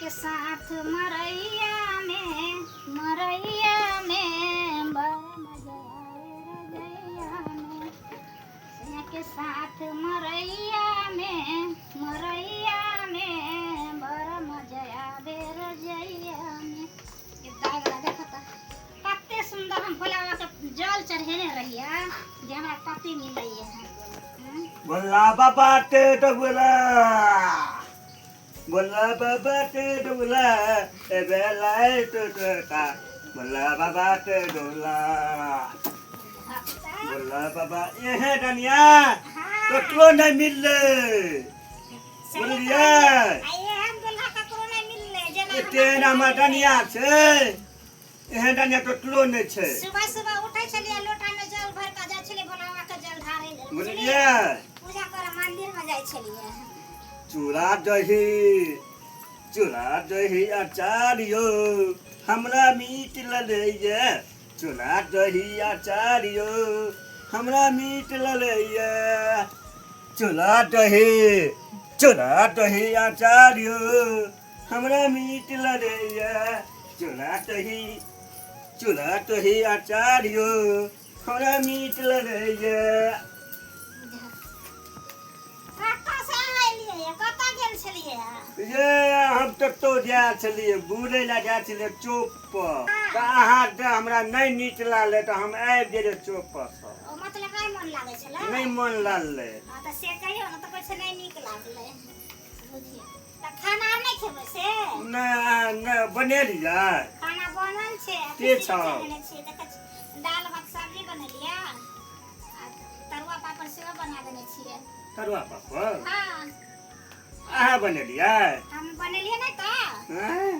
के साथ मरैया में, मरैया में बड़ा मजा आवे रजैया में। सैया के साथ मरैया में, मरैया में बड़ा मजा आवे रजैया में। ये दाग ला देखत कते सुंदर हम भोला बाबा के जल चढ़ेने रहिया जे हमरा पति मिलैया है। भोला बाबा ते डबुला, भोला बाबा ते डबुला, ए बेला टूटता, भोला बाबा ते डोला, भोला बाबा। एहे डनिया ककरो नहीं मिलले, बुझलियै? एते हमर डनिया छै, एहन डनिया टोटलो नहि छै। सुबह सुबह उठै छलियै, लोटा में जल भर के जाइ छलियै भोला बाबा के जल ढारै लेल, बुझलियै? पूजा करे मंदिर में जाइ छलियै। चूड़ा दही, चूड़ा दही अचार यौ हमरा मीट ललैया, चूड़ा दही अचार यौ हमरा मीट ललैया, चूड़ा दही, चूड़ा दही अचार यौ हमरा मीट ललैया, चूड़ा दही, चूड़ा दही अचार यौ हमरा मीट ललैया। कतऽ से एलियै? कतऽ गेल छलियै? ये हम कतौ जाइ छलियै, बुलै लए जाइ छलियै चौक पर, तऽ अहाँके हमरा नहि नीक लागलै तऽ हम आबि गेलियै चौक पर सँ। ओ मतलब नहि मन लागै छलै? नहि मन लागलै। हँ तऽ से कहियौ ने, तऽ कहै छै नहि नीक लागलै। बुझियौ तऽ खाना आर नहि खेबै से? नहि नहि, बनेलियै? खाना बनल छै। के छौ? चढ़ेने छियै, देखै छी। दालि भात सब्जी बनेलियै आ तरुआ पापड़ सेहो बना देने छियै। तरुआ पापड़? हँ। अहाँ बनेलियै? हम बनेलियै नहि तऽ। हँ?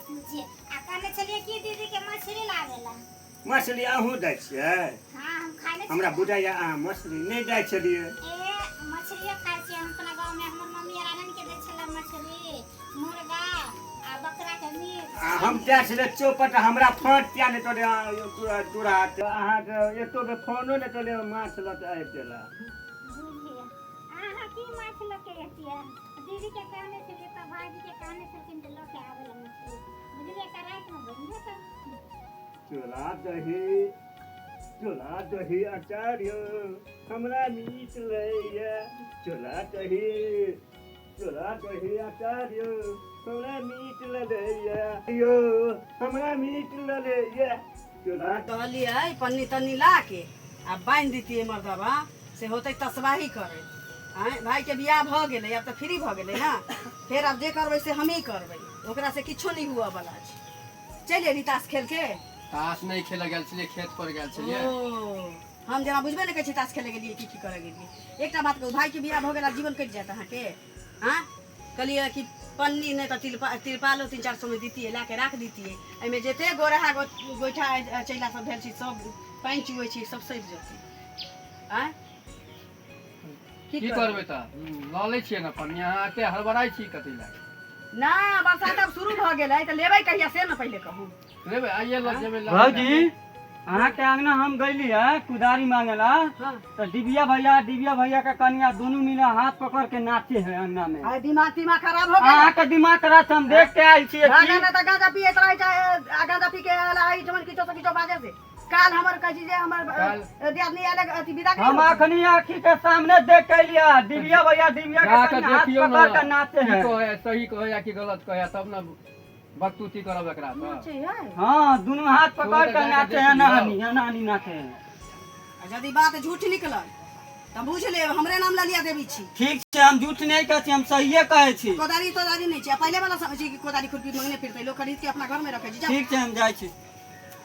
बुझियै, आ कहने छलियै कि दीदी के मछली लाबै लए। मछली अहूँ दै छियै? हँ, हम खाइ नहि। हमरा बुझाइया अहाँ मछली नहि दै छलियै। ए, मछलियो खाइ छियै हम अपना गाँवमे। हमर मम्मी आर आनि के दै छलै मछली, मुर्गा आ बकरा के मीट। आ हम जाइ छलियै चौपट, हमरा फाँट किया नहि तोरे तोरा? अहाँके एको बेर फोनो नहि केलियै माछ लऽ कऽ आबि गेला। बुझलियै, अहाँ की माछ लऽ के एतियै? दीदी के कहने छलियै तऽ भाईजी के कहने छलखिन जे लऽ के आबै लए मछली, बुझलियै? तऽ रातिमे बनि जेतै। चूड़ा दही, चूड़ा दही अचार यौ हमरा मीट लैया, चूड़ा दही, चूड़ा दही अचार यौ हमरा मीट लैया यौ हमरा मीट लैया चूड़ा। कहलियै पन्नी तन्नी ला के आ बान्हि दितियै मर्दबा से होतै तसबाही करै। आँय, भाइके बियाह भऽ गेलै, आब तऽ फ्री भऽ गेलै ने। फेर आब जे करबै से हमही करबै, ओकरासँ किछो नहि हुअ बला छै। चलि एली ताश खेल के? ताश नहि खेलऽ गेल छलियै, खेत पर गेल छलियै। ओ हम जेना बुझबे नहि करै छी ताश खेले गेलियै की की करऽ गेलियै। एकटा बात कहू, भाइके बियाह भऽ गेल आब जीवन कटि जायत अहाँके? आँय, कहलियै कि पन्नी नहि तऽ तिलपा तिरपालो 300-400 मे दितियै, लए के राख दितियै। एहिमे जते गोरहा गोइठा चैला सब भेल छै, सब पानि चुबै छै, सब सड़ि जेतै। आँय, की करबै तऽ लऽ लै छियै ने पन्नी। अहाँ एते हड़बड़ाइ छी कथी लए? ना, बरसात आब शुरू भऽ गेलै तऽ लेबै कहिया से ने पहिले कहू। लेबै, आइए लऽ जेबै लऽ। भौजी, अहाँके अंगना हम गईली है कुदारी मांगेला। हाँ। तो डिबिया भैया, डिबिया भैया के कनिया दोनों मिला हाथ पकड़ के नाचे है अंगना में। अरे, दिमाग तिमाग खराब हो गेल? अहाँके दिमाग खराब छै, हम देख के आयल छियै। ना ना, तऽ गांजा पियैत रहै छै आ गांजा पी के आयल आ एहिठमन किछो से किछो बाजै से। काल हमर कहै छी जे हमर दियादनी आयल अथी विदा। हम अखनी आँखी के सामने देख के एलियै, डिबिया भैया, डिबिया के जा कऽ कनिया हाथ देखियौ पकड़ ने के नाचे की है। कहै, सही कहै या कि गलत कहै, तब ने बकतूती करब एकरा पर। हाँ, दोनों हाथ पकड़ तो के जाके नाचे देख है। लियौ। नानी नानी नाचे है। आ यदि बात झूठ निकलल तऽ बुझ लेब हमरे नाम ललिया देवी छी। ठीक छै, हम झूठ नहीं कहै छी, हम सहिए कहै छी। कोदारी तोदारी नहि छै। आ पहिले वाला समझ छै कि कोदारी खुरपी मंगने फिरतै, लोक खरीद के अपना घर में रखै छै। जाउ। ठीक छै, हम जाइ छी।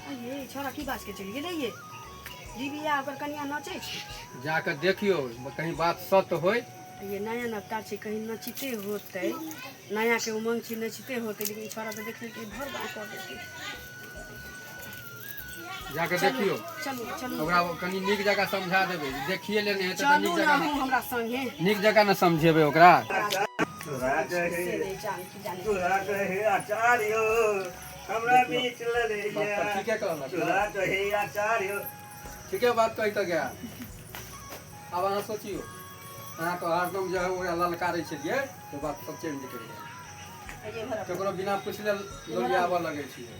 ये छोरा की बाज के चलि गेलै? ये डिबिया ओकर कनिया नचै छै। जा कऽ देखियौ, कहीं बात सत्य होय। ये नया नवका छै, कहीं नचिते होतै। नया के उमंग छै, नचिते होतै। लेकिन छोरा तऽ देख लेलकै, भर गाँव कऽ देतै। जा कऽ देखियौ। चलू चलू। ओकरा कनि नीक जकाँ समझा देबै, देखिए लेने हेतै तऽ। चलू नीक ने। जकाँ अहूँ हमरा संगे। नीक जकाँ ने समझेबै ओकरा। चूड़ा दही, से नहि जान की जाने। चूड़ा दही अचार यौ हमरा मीट ललैया। बात तऽ ठीके कहलक। चूड़ा दही अचार यौ। ठीके बात कहि कऽ गया। आब अहाँ सोचियौ, अहाँके हरदम जे है ओकरा ललकारै छलियै, से बात सब चेंज करि गेल। ये भरब। ककरो बिना पुछले लोरियाबऽ लगै छियै।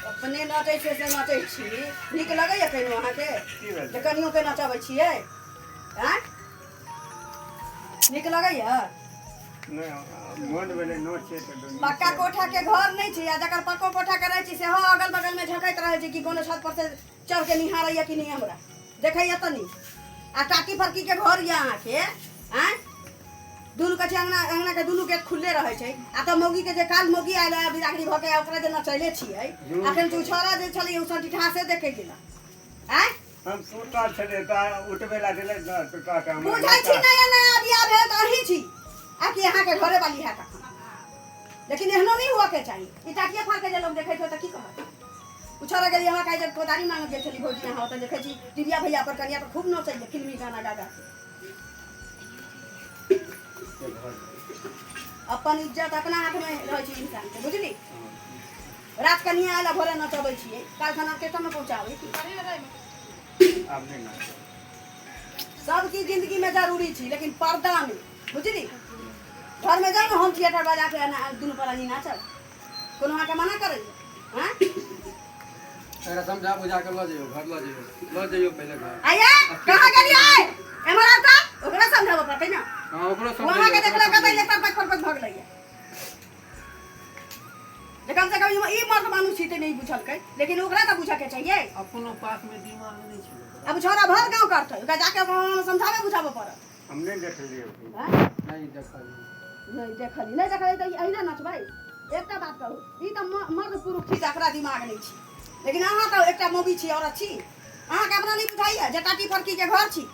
अपने नचै छियै से नचै छी, नीक लगैया कहिनो अहाँके की भेल? जे कनियो के नचबै छियै? आँय, नीक लगैया? नहि, मोन भेलै नोचे तऽ दुनू। पक्का कोठा के घर नहि छै, आ जकर पक्को कोठा के रहै छै सेहो अगल बगल में झँकैत रहै छै कि कोनो छत पर से चढ़ के निहारैया कि नहि हमरा देखैया तऽ नहि। आ टाटी फरकी के घर यऽ अहाँके, आँय, दुनू कछी अंगना अंगना के दुनू गेट खुलले रहै छै। आ तऽ मौगी के जे काल मौगी आयल है बिदागरी भऽ के, ओकरा जे नचैले छियै। अखन जे छौड़ा जे छलै ओ सटीठा से देखै गेला। आँय, हम सुतल छलियै तऽ उठबै ला गेलै ने तऽ कहलकै हमरा। बुझै छी, नया नया बियाह भेल तऽ अहीं छी आ कि अहाँके घरे वाली है तखन, लेकिन एहनो नहीं हुआ के चाही। ई टाटिया फाड़ के जे लोग देखै छै तऽ की कहत? उ छोड़ा गेली। हमरा काहे जब कोदारी मांगे गेल छली भौजी यहाँ ओतऽ देखै छी डिबिया भैया पर कनिया तऽ खूब नचैए फिल्मी गाना गा गा के। अपन इज्जत अपना हाथ में रहै छै इंसान के, बुझली? रात कनिया आयल आ भोरे नचबै छियै, काल खाना ऑर्केस्ट्रा में पहुँचाबै की? आब नहि नाचब। सब चीज जिंदगी में जरूरी छी, लेकिन पर्दा में, बुझली? घर में जाउ ने, होम थिएटर बजा के दुनू प्राणी नाचब, कोनो अहाँके मना करैए? हाँ। एकरा समझा बुझा के लऽ जइयौ घर, लऽ जइयौ, लऽ जइयौ पहिले घर। आया, कहाँ गेलियै? एम्हर आउ तऽ ओकरा समझाबऽ पड़तै ने। हँ, ओकरो वहाँ के समझैयौ। देखलक तऽ एक पर पर भऽ गेलैया जे कम से कम ई मर्द मानुष छी तऽ नहि बुझलकै, लेकिन ओकरा तऽ बुझऽ के चाहिए। अपनो पास में दिमाग नहि छै ओकरा। अब छोरा भर गाँव करतै, ओकरा जाके ओकरा समझाबे बुझाबऽ पड़त। हम नहि देखलियै। हाँ? नहि देखलियै। नहि देखली, नहि देखली तऽ एहिना नचबै? एकटा बात कहू, ई तऽ मर्द पुरुष छी तऽ एकरा दिमाग नहि छी, लेकिन अहाँ तऽ एकटा मौगी छी, औरत छी, अहाँके अपना नहि बुझाइया जे टाटी फरकी के घर छी?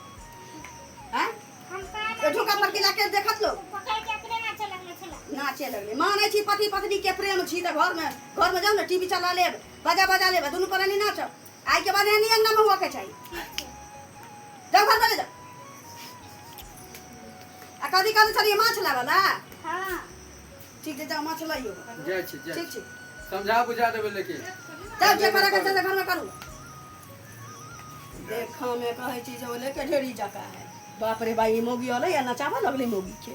आँय, हम कहाँ? झुका फरकी लए के देखत लोग। पकड़ के अपने नाचे लगले छला। नाचे लगले। मानै छी पति पत्नी के प्रेम छी तऽ घरमे, घरमे जाउ ने, टीवी चला लेब, बाजा बजा लेब, दुनू प्राणी नाचब। आइ के बाद एहन अंगना में हुआ के चाही। ठीक छै। जाउ, घर में ले जाउ। आ कथी कहने छलियै, माछ लाबऽ ला? हाँ। ठीक छै, जाउ, माछ लइयो। जाइ छी, जाइ ठीक छी। छै। समझा बुझा देबै लेकिन। जाउ, जे करे के छै से घरमे करू। देखऽ में कहै छी जे ओ लेके ढेरी जकाँ है। बाप रे बाई, ई मौगी अलै आ नचाबऽ लगलै मौगी के।